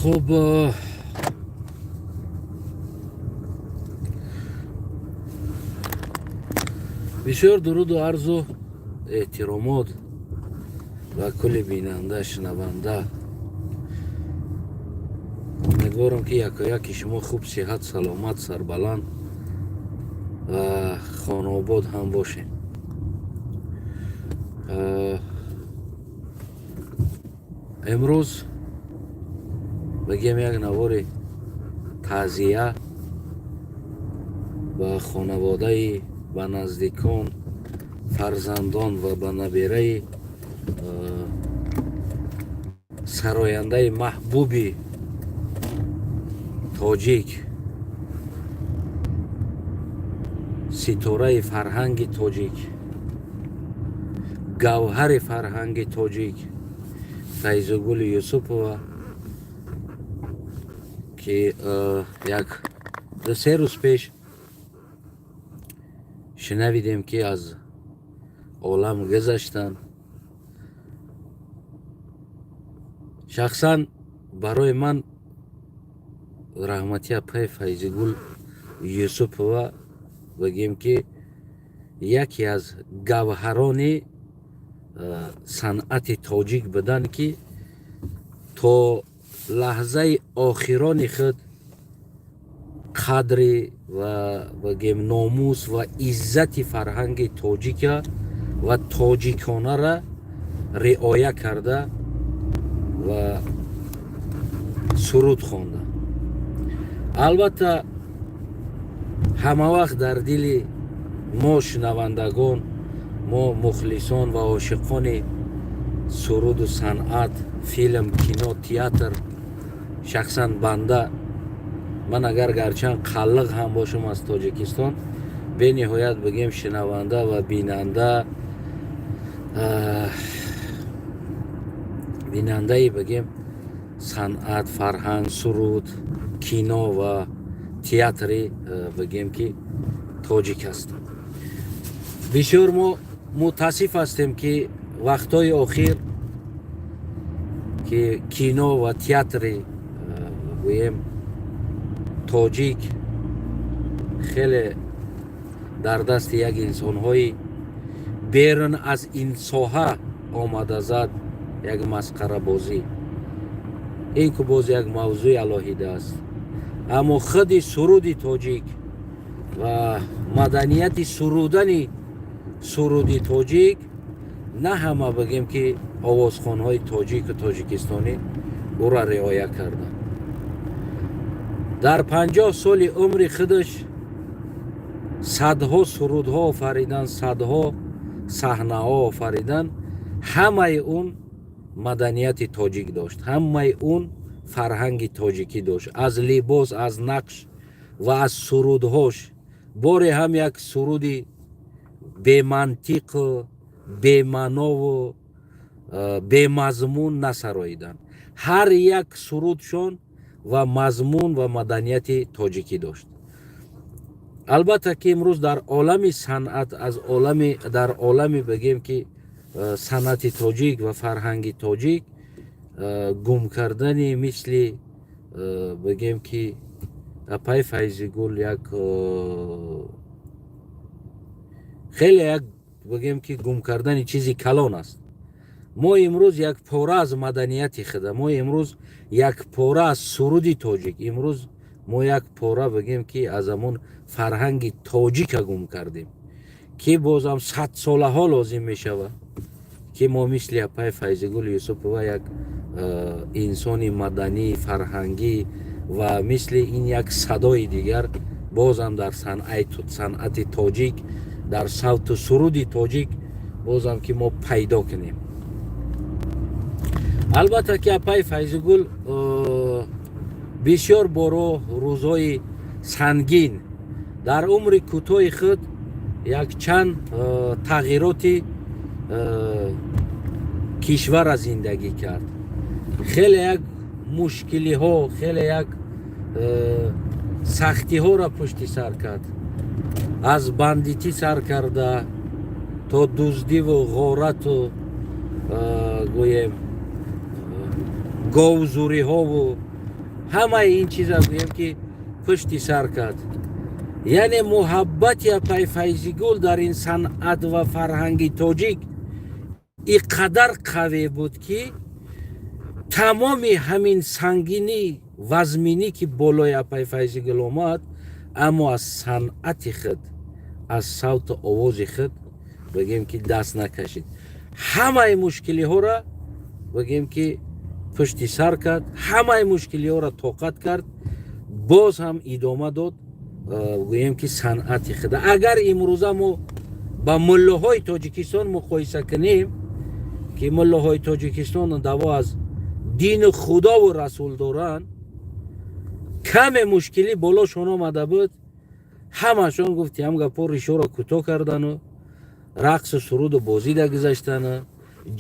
Хуб, бисёр дуруду арзу эҳтиромот ба кулли бинанда, шунаванда. Умедворам, ки якояки шумо хуб, сиҳат, саломат, сарбаланд ва хонаобод ҳам бошед. Имрӯз бигем, як навори таъзия ба хонаводаи, ба наздикон, фарзандон ва ба набераи сарояндаи маҳбуби тоҷик, ситораи фарҳанги тоҷик, гавҳари фарҳанги тоҷик Файзугули Юсупова, ки як 2-се рӯз пеш шунавидем, ки аз олам гузаштанд. Шахсан барои ман раҳмати апаи Файзигул Юсупова, бигем, ки яке аз гавҳарони санъати тоҷик буданд, ки то лаҳзаи охирони худ қадри ва, бигем, номус ва иззати фарҳанги тоҷика ва тоҷиконара риоя карда ва суруд хонда. Албатта, ҳамавақт дар дили мо шунавандагон, мо мухлисон ва ошиқони суруду санъат, филм, кино, театр, шахсан банда ман, агар гарчанд қаллиқ ҳам бошам аз Тоҷикистон, бениҳоят, бигем, шунаванда ва бинандаи, бигем, санъат, фарҳанг, суруд, кино ва театри, бигем, ки тоҷик ҳастам. Бисёр мо мутаассиф ҳастем, ки вақтҳои охир ки кино ва театри, гӯем, тоҷик хеле дар дасти як инсонҳои берун аз ин соҳа омада зад, як масқарабозӣ. Ин ку боз як мавзӯи алоҳида аст, аммо худи суруди тоҷик ва маданияти сурудани суруди тоҷик на ҳама, бигем, ки овозхонҳои тоҷику тоҷикистонӣ ӯра риоя карданд. Дар 50 соли умри худаш садҳо сурудҳо офаридан, садҳо саҳнаҳо офаридан. Ҳамаи он маданияти тоҷик дошт, ҳамаи он фарҳанги тоҷикӣ дошт, аз либос, аз нақш ва аз сурудҳош. Боре ҳам як суруди бемантиқу бемаънову бемазмун насароиданд. Ҳар як сурудшон ва мазмун ва маданияти тоҷикӣ дошт. Албатта, ки имрӯз дар олами санъат, аз олами, дар олами, бигем, ки санъати тоҷик ва фарҳанги тоҷик гум кардани мисли, бигем, ки апаи Файзигул як хеле як, бигем, ки гум кардани чизи калон аст. Мо имрӯз як пора аз маданияти худа, мо имрӯз як пора аз суруди тоҷик, имрӯз мо як пора, бигем, ки аз ҳамон фарҳанги тоҷика гум кардем, ки бозам садсолаҳо лозим мешавад, ки мо мисли апаи Файзигул Юсупова, як инсони маданӣ, фарҳангӣ ва мисли ин як садои дигар бозам дар санъати тоҷик, дар савту суруди тоҷик бозам ки мо пайдо кунем. Албатта, ки апаи Файзигул бисёр боро рӯзҳои сангин дар умри кӯтоҳи худ якчанд тағйироти кишварра зиндагӣ кард. Хеле як мушкилиҳо, хеле як сахтиҳоро пушти сар кард, аз бандитӣ сар карда то дуздиву ғорату, гӯем, говзуриҳову. Ҳамаи ин чиза, гӯем ки, пушти сар кард. Яъне муҳаббати апай Файзигул дар ин санъат ва фарҳанги тоҷик ин қадар қавӣ буд, ки тамоми ҳамин сангинӣ, вазминӣ, ки болои апай Файзигул омад, аммо аз санъати худ, аз савту овози худ, бигем ки, даст накашид. Ҳамаи мушкилиҳоро, бигем ки, пушти сар кард, ҳамаи мушкилиҳоро тоқат кард, боз ҳам идома дод, гӯем ки, санъати худа. Агар имрӯза мо ба муллоҳои Тоҷикистон муқоиса кунем, ки муллоҳои Тоҷикистон даъво аз дину худову расул доранд, каме мушкилӣ болошон омада буд, ҳамашон гуфти ҳам гапо ришоро кӯтоҳ кардану рақсу суруду бозида гузаштану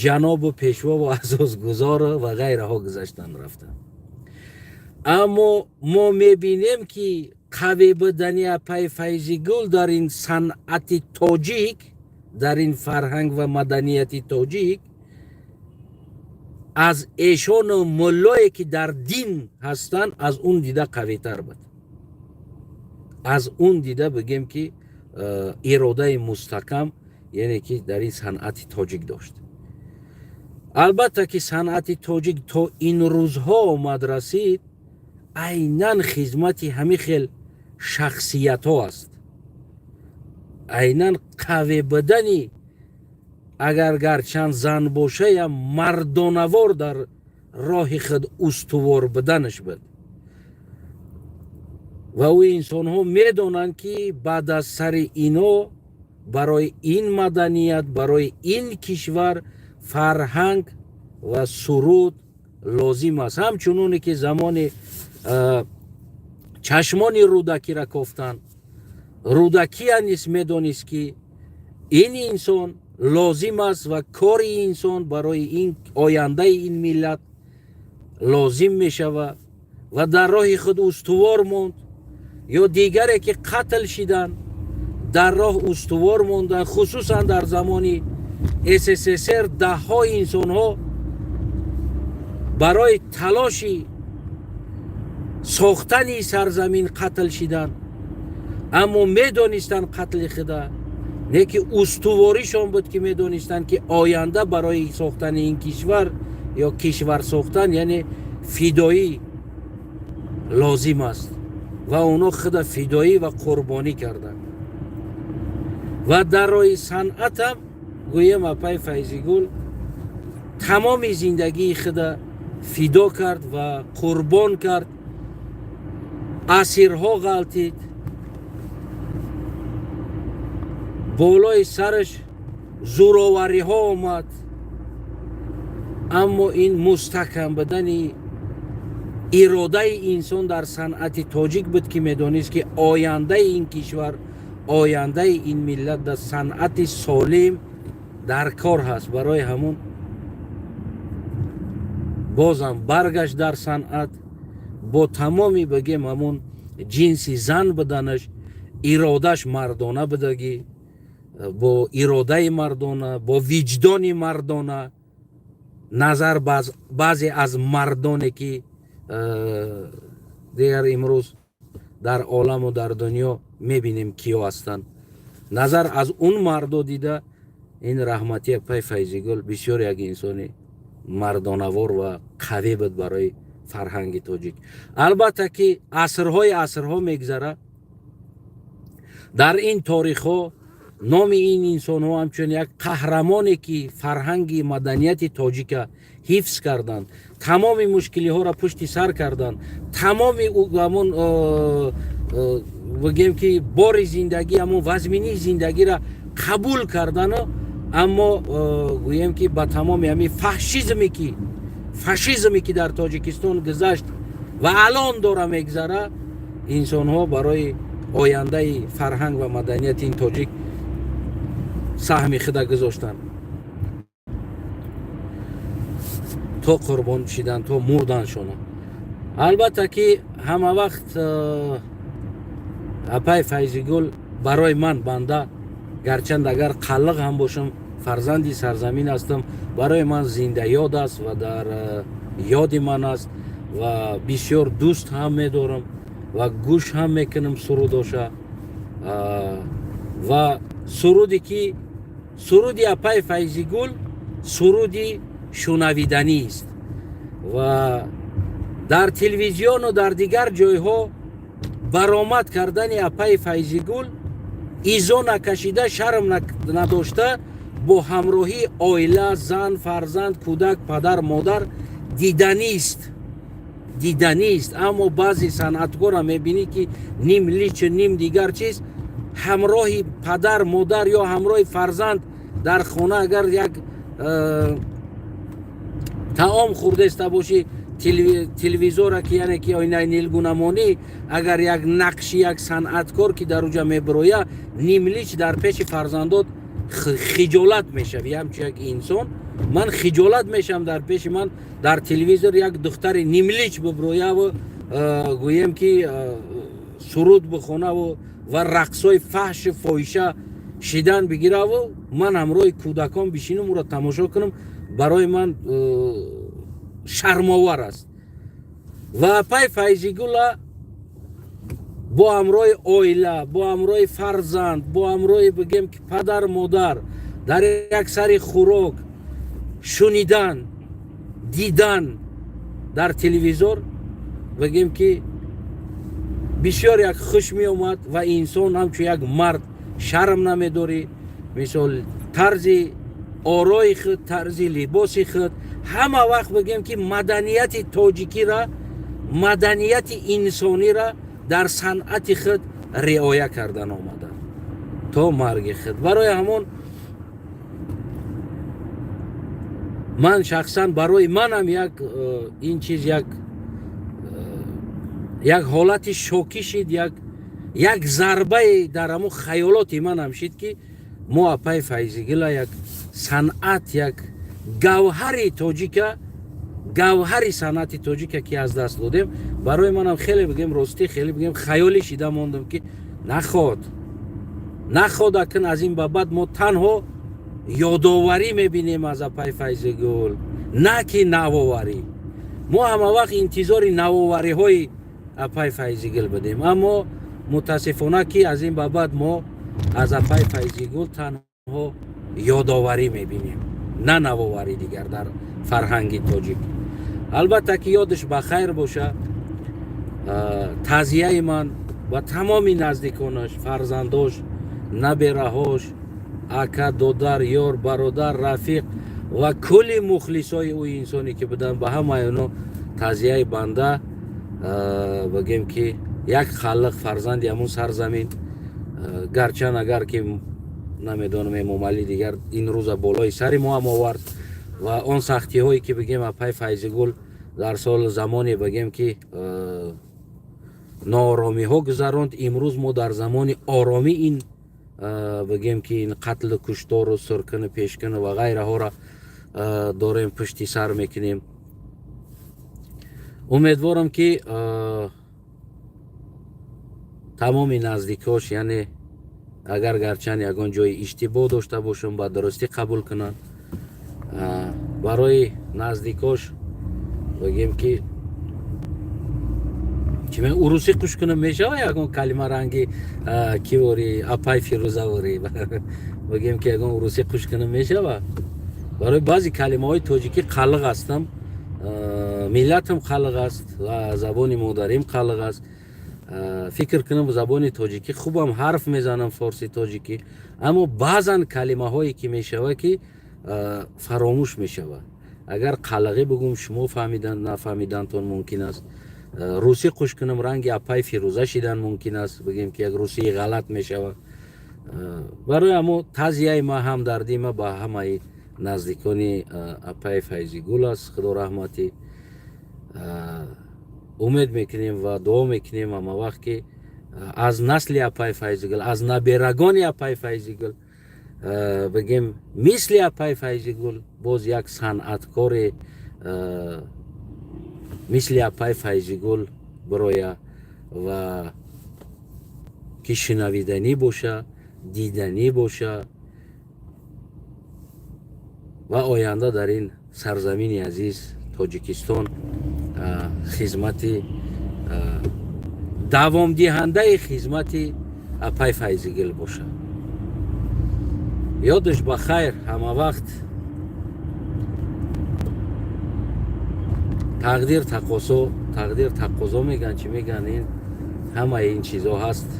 ҷанобу пешвову асосгузору ва ғайраҳо гузаштан рафтанд. Аммо мо мебинем, ки қавӣ будани апай Файзигул дар ин санъати тоҷик, дар ин фарҳанг ва маданияти тоҷик аз эшону муллое, ки дар дин ҳастанд, аз он дида қавитар буд, аз он дида, бигем ки, иродаи мустаҳкам, яъне ки дар ин санъати тоҷик дошт. Албатта ки санъати тоҷик то ин рӯзҳо омад расид, айнан хизмати ҳамин хел шахсиятҳо аст, айнан қавӣ будани, агар гарчанд зан бошаям, мардонавор дар роҳи худ устувор буданаш буд. Ва ӯ инсонҳо медонанд, ки баъд аз сари ино барои ин маданият, барои ин кишвар фарҳанг ва суруд лозим аст. Ҳамчуноне ки замони чашмони Рӯдакира кофтанд, Рӯдакия низ медонист, ки ин инсон лозим аст ва кори инсон барои ин ояндаи ин миллат лозим мешавад ва дар роҳи худ устувор монд. Ё дигаре, ки қатл шиданд, дар роҳ устувор монданд. Хусусан дар замони СССР даҳҳо инсонҳо барои талоши сохтани сарзамин қатл шиданд, аммо медонистанд қатли худа не, ки устуворишон буд, ки медонистанд, ки оянда барои сохтани ин кишвар ё кишвар сохтан, яъне фидоӣ лозим аст, ва онҳо худа фидоӣ ва қурбонӣ карданд. Ва дар роҳи санъатам, гӯем, апай Файзигул тамоми зиндагии худа фидо кард ва қурбон кард, асирҳо ғалтид, болои сараш зӯровариҳо омад, аммо ин мустаҳкам будани иродаи инсон дар санъати тоҷик буд, ки медонист, ки ояндаи ин кишвар, ояндаи ин миллат дар санъати солим дар кор ҳаст. Барои ҳамун бозам баргашт дар санъат бо тамоми, бигем, ҳамун ҷинси зан буданаш, иродаш мардона будагӣ, бо иродаи мардона, бо виҷдони мардона, назар баъзе аз мардоне, ки дигар имрӯз дар оламу дар дунё мебинем, киё ҳастанд, назар аз он мардо дида, ин раҳматия пай Файзигул бисёр як инсони мардонавор ва қавӣ буд барои фарҳанги тоҷик. Албатта ки асрҳои асрҳо мегзарад, дар ин торихҳо номи ин инсонҳо ҳамчун як қаҳрамоне, ки фарҳанги маданияти тоҷика ҳифз карданд, тамоми мушкилиҳоро пушти сар карданд, тамоми ҳамон, бигем ки, бори зиндагӣ, ҳамон вазминии зиндагиро қабул кардану, аммо, гӯем ки, ба тамоми ҳамин фашизме ки дар Тоҷикистон гузашт ва алон дора мегзара, инсонҳо барои ояндаи фарҳанг ва маданияти ин тоҷик саҳми худа гузоштанд, то қурбон шидан, то мурданшона. Албатта ки ҳама вақт апай Файзигул барои ман, банда, гарчанд агар қаллиқ ҳам бошам, фарзанди сарзамин ҳастам, барои ман зиндаёд аст ва дар ёди ман аст. Ва бисёр дӯст ҳам медорам ва гӯш ҳам мекунам сурудоша. Ва суруде ки суруди апаи Файзигул суруди шунавиданист ва дар телевизиону дар дигар ҷойҳо баромад кардани апаи Файзигул изо накашида, шарм надошта, бо ҳамроҳии оила, зан, фарзанд, кӯдак, падар, модар диданист, диданист. Аммо баъзе санъаткорро мебинӣ, ки ним личу ним дигар чиз, ҳамроҳи падар, модар ё ҳамроҳи фарзанд дар хона агар як таом хӯрдеста бошӣ, телевизора ки, яъне ки оинаи нилгунамонӣ, агар як нақши як санъаткор ки дар уҷа мебироя нимлич дар пеши фарзандот, хиҷолат мешавӣ. Ҳамчун як инсон ман хиҷолат мешавам, дар пеши ман дар телевизор як духтари нимлич биброяву гӯем ки суруд бихонаву ва рақсҳои фаҳшу фоҳиша шидан бигираву ман ҳамроҳи кӯдакон бишинам, ӯро тамошо кунам, барои ман шармовар аст. Ва апай Файзигула бо ҳамроҳи оила, бо ҳамроҳи фарзанд, бо ҳамроҳи, бигем ки, падар, модар дар як сари хӯрок шунидан, дидан дар телевизор, бигем ки, бисёр як хуш меомад. Ва инсон ҳамчун як мард шарм намедорӣ. Мисол, тарзи орои худ, тарзи либоси худ, ҳама вақт, бигем ки, маданияти тоҷикира, маданияти инсонира дар санъати худ риоя кардан омада то марги худ. Барои ҳамон ман шахсан, барои манам як ин чиз як ҳолати шокӣ шид, як зарбае дар ҳамун хаёлоти манам шид, ки мо апаи Файзигила, як санъат, як гавҳари тоҷика, гавҳари санъати тоҷика ки аз даст додем. Барои манам хеле, бигем ростӣ, хеле, бигем, хаёлӣ шида мондам, ки наход акн аз ин ба баъд мо танҳо ёдоварӣ мебинем аз апаи Файзигул, на ки навоварӣ. Мо ҳама вақт интизори навовариҳои апаи Файзигул будем, аммо мутаассифона ки аз ин ба баъд мо аз апаи Файзигул танҳо ёдоварӣ мебинем, на навоварӣ дигар дар фарҳанги тоҷик. Албатта ки ёдаш ба хайр боша. Таъзияи ман ба тамоми наздиконаш, фарзандош, набераҳош, ака, додар, ёр, бародар, рафиқ ва кулли мухлисои ӯ инсоне ки буданд, ба ҳамаи оно таъзияи банда. Бигем ки як халиқ, фарзанди ҳамун сарзамин. Гарчанд агар ки намедонам, Эмомалӣ дигар ин рӯза болои сари мо ҳам овард ва он сахтиҳое ки, бигем, апай Файзигул дар сол замоне, бигем ки, нооромиҳо гузаронд, имрӯз мо дар замони оромӣ ин, бигем ки, ин қатлу куштору суркину пешкину ва ғайраҳоро дорем, пушти сар мекунем. Умедворам, ки тамоми наздикош, яъне агар гарчанд ягон ҷои иштибоҳ дошта бошам, ба дурустӣ қабул кунанд. Барои наздикош, бигем ки, чӣ, урусӣ қуш кунам, мешава ягон калима ранги кивори апай Фирӯзавори, бигем ки, ягон урусӣ қуш кунам, мешава? Барои баъзе калимаҳои тоҷикӣ қалиқ ҳастам, миллатам қалиқ аст ва забони модарим қалиқ аст. Фикр кунам, забони тоҷикӣ хубам ҳарф мезанам, форси тоҷикӣ, аммо баъзан калимаҳое ки мешава, ки фаромӯш мешавад. Агар қалағӣ бигӯм, шумо фаҳмидан, нафаҳмидантон мумкин аст. Русӣ қуш кунам, ранги апай Фирӯза шидан мумкин аст, бигем ки, як русии ғалат мешавад. Барои ҳамо таъзияи ма, ҳамдардии ма ба ҳамаи наздикони апаи Файзигул аст. Худо раҳматӣ. Умед мекунем ва дуо мекунем ҳама вақт, ки аз насли апаи Файзигул, аз наберагони апаи Файзигул, бигем, мисли апаи Файзигул боз як санъаткоре мисли апаи Файзигул бироя ва ки шунавиданӣ боша, диданӣ боша ва оянда дар ин сарзамини азиз Тоҷикистон. Хизмати давомдиҳандаи хизмати апай Файзигил бошад. Ёдаш ба хайр. Ҳама вақт тақдир тақозо, тақдир тақозо мегӯянд, чӣ мегӯянд, ин ҳамаи ин чизо ҳаст.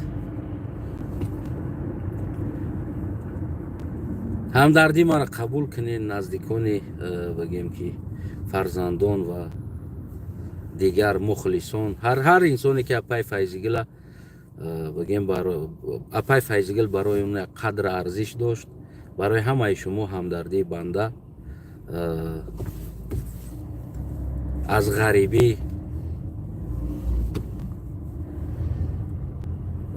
Ҳамдардӣ маро қабул кунед, наздикони, бигем ки фарзандон ва дигар мухлисон, ҳар инсоне ки апай Файзигила, бигем, апай Файзигил барои он қадр арзиш дошт. Барои ҳамаи шумо ҳамдардии банда. Аз ғарибӣ,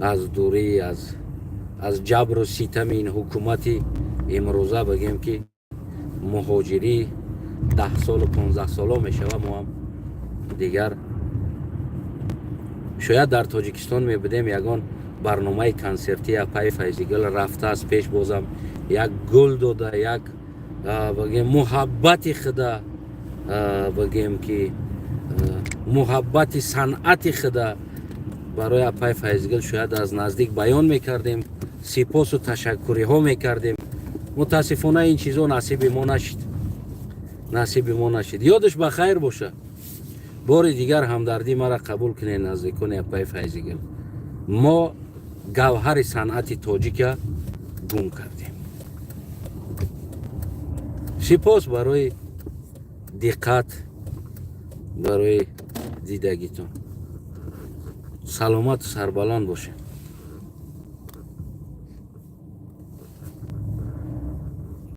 аз дурӣ, аз ҷабру ситами ин ҳукумати имрӯза, бигем ки муҳоҷирӣ 10 солу 15 соло мешава. Мо ҳам дигар шояд дар Тоҷикистон мебудем, ягон барномаи консертӣ апаи Файзигул рафтааст пеш, бозам як гул дода, як, бигем, муҳаббати худа, бигем ки муҳаббати санъати худа барои апаи Файзигул шояд аз наздик баён мекардем, сипосу ташаккуриҳо мекардем. Мутаассифона, ин чизо насиби мо нашид, насиби мо нашид. Ёдаш ба хайр боша. Бори дигар ҳамдардӣ мара қабул кунед, наздикони апаи Файзигул. Мо гавҳари санъати тоҷика гум кардем. Сипос барои диққат, барои дидагитон. Саломату сарбаланд бошед.